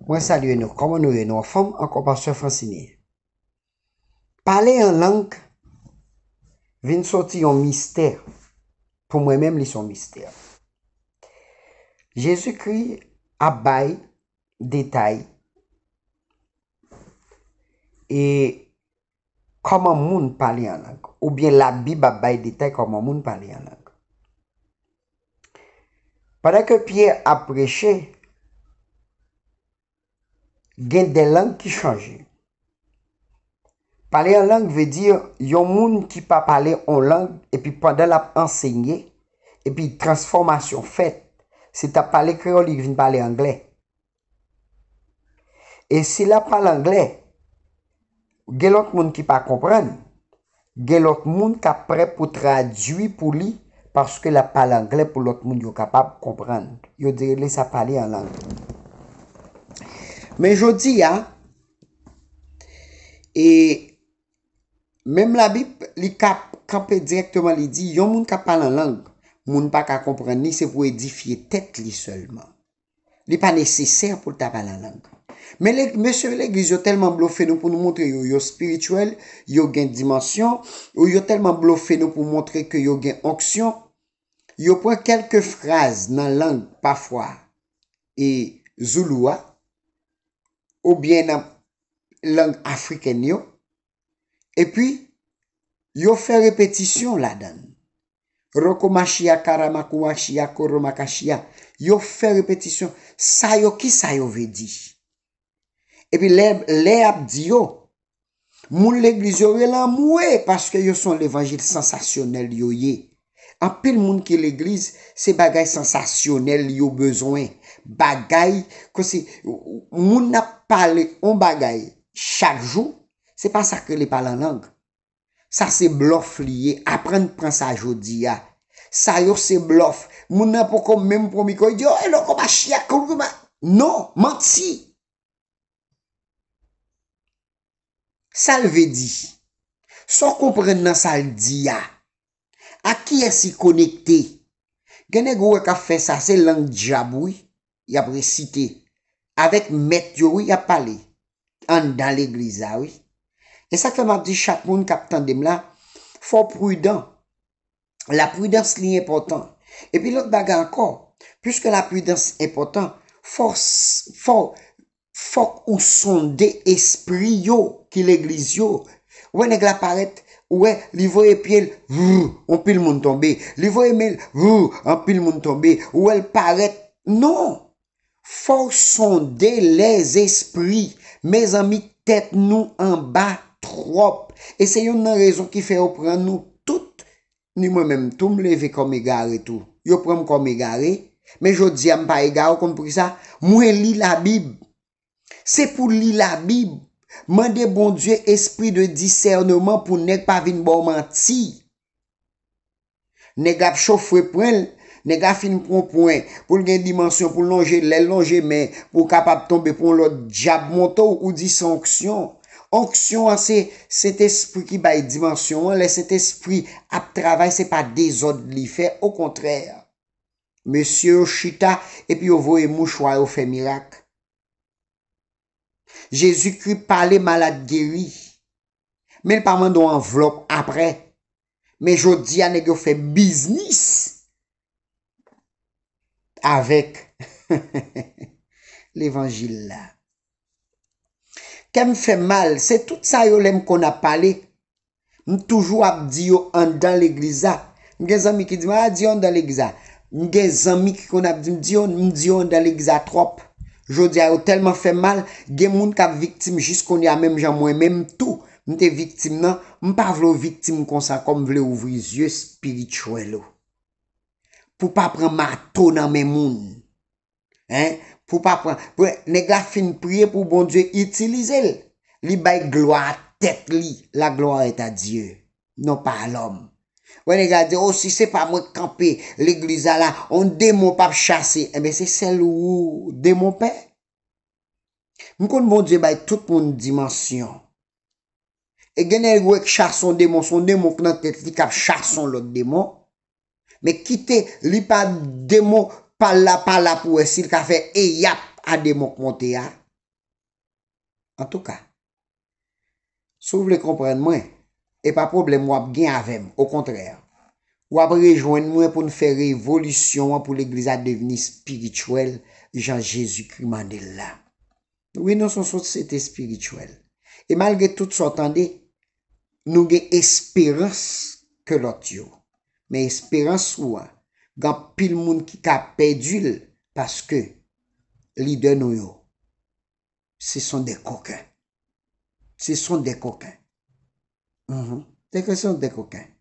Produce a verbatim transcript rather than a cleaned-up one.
Mwen salye nou. Kòman nou ye? Nou anfòm? Ankò pastè Francine. Pale an lang vin soti yon mistè. Pou mwen menm, li se yon mistè. Jezikri ap bay detay e kòman moun pale an lang, oubyen Labib ap bay detay kòman moun pale an lang. Pandan ke Pyè ap preche, gen de lang ki chanje. Pale an lang vle di yon moun ki pa pale yon lang epi pandan l ap ansenye epi transfòmasyon fèt, si l t ap pale kreyòl, li vin pale anglè. E si l ap pale anglè, gen lòt moun ki pa konprann, gen lòt moun k ap prè pou tradui pou li, paske l ap pale anglè pou lòt moun yo kapab konprann. Yo di rele sa pale an lang. Men jodi a, e menm Labib, li ka kanpe dirèkteman, li di, yon moun k ap pale an lang, moun pa ka konprann li, se pou edifye tèt li sèlman. Li pa nesesè pou l ta pale an lang. Men mesye legliz yo tèlman blofe nou pou nou montre yo, yo espirityèl, yo gen dimansyon, ou yo tèlman blofe nou pou montre ke yo gen onksyon, yo pran kèlke fraz nan lang pafwa e zoulou a, oubyen nan lang afriken yo, epi yo fè repetisyon ladan l. Rokomachia, Karamakoumachia, Koromakachia. Yo fè repetisyon. Sa yo, ki sa yo vle di? Epi lè, lè y ap di yo, moun legliz yo rele anmwe paske yo se yon levanjil sansasyonèl yo ye. Anpil moun ki legliz, se bagay sansasyonèl yo bezwen. Bagay, konsi, moun ap pale yon bagay chak jou, se pa sa k rele pale an lang. Sa se blòf li ye. Aprann pran sa jodi a. Sa yo se blòf. Moun nan poko menm pran mikwo, li di, oh, e loko machi a kouri ma. Non, manti. Sa l vle di? Sa w konprann nan sa l di a? Ak kiyès li konekte? Gen nèg ou wè k ap fè sa, se lang dyab wi, y ap resite. Avèk mèt yo wi, y ap pale. Anndan legliz la wi. E sa k fè m ap di chak moun k ap tande m la, fò w pridan. Lapridans li enpòtan. Epi lòt bagay ankò, piske lapridans enpòtan, fò, fò, fòk ou sonde espri yo ki legliz yo. Ou wè nèg la parèt, ou wè li voye pye l, vrr, anpil moun tonbe. Li voye men l, vrr, anpil moun tonbe. Ou wè l parèt. Non! Fò w sonde lèzespri. Mezanmi, tèt nou anba twòp. E se youn nan rezon ki fè yo pran nou tout. Ni mwen menm tou, m leve kòm egare tou. Yo pran m kòm egare. Men jodi a, m pa egare, ou konn poukisa? Mwen li Labib. Se pou li Labib. Mande Bondye espri de disèneman pou nèg pa vin ba w manti. Nèg la ap chofre pwen l, nèg la fin pran pwen pou l gen dimansyon, pou l lonje, lè l lonje men, pou w kapab tonbe, pou yon lòt dyab monte w, ou di se onksyon. Onksyon an se Sentespri ki bay dimansyon an, lè Sentespri ap travay, se pa dezòd li fè, okontrè. Mesye yo chita, epi yo voye mouchwa, yo fè mirak. Jezikri pale, malad geri. Men l pa mande w anvlòp apre. Men jodi a, nèg yo fè biznis avèk levanjil la. Kè m fè mal, se tout sa yo lè m konn ap pale. M toujou ap di yo anndan legliz la. M gen zanmi ki di m, a, di yo anndan legliz la. M gen zanmi ki konn ap di m, di yo, m di yo anndan legliz la twòp. Jodi a, yo tèlman fè m mal, gen moun k ap viktim jis kounye a, menm jan mwen menm tou, m te viktim nan. M pa vle w viktim konsa ankò, m vle w ouvri zye espirityèl ou. Pou w pa pran mato nan men moun. Hein? Pou pa pran. Pou, nèg la fin priye pou Bondye itilize l. Li bay glwa a tèt li. La gloire est à Dieu, non pas à l'homme. Wè nèg la di, oh, si se pa mwen k kanpe legliz la la, on demon p ap chase. Enben, se sèl ou demon pè. M konn Bondye bay tout moun dimansyon. E gen nèg wè k chase on demon, se on demon k nan tèt li k ap chase on lòt demon. Men kite li pa demon pa la, pa la pou wè si l ka fè eyap a demon k monte a. Antouka, si w vle konprann mwen, e pa pwoblèm w ap gen avè m, okontrè. W ap rejwenn mwen pou n fè revolisyon an pou legliz la devni espirityèl jan Jezikri mande l la. Wi, nou se yon sosyete espirityèl. E malgre tout sa w tande, nou gen esperans ke lòt yo. Men esperans ou a, gen anpil moun ki ka pèdi l paske lidè nou yo, ce sont des coquins. Ce sont des coquins. Mhm. Tè ke se yon dèkoken.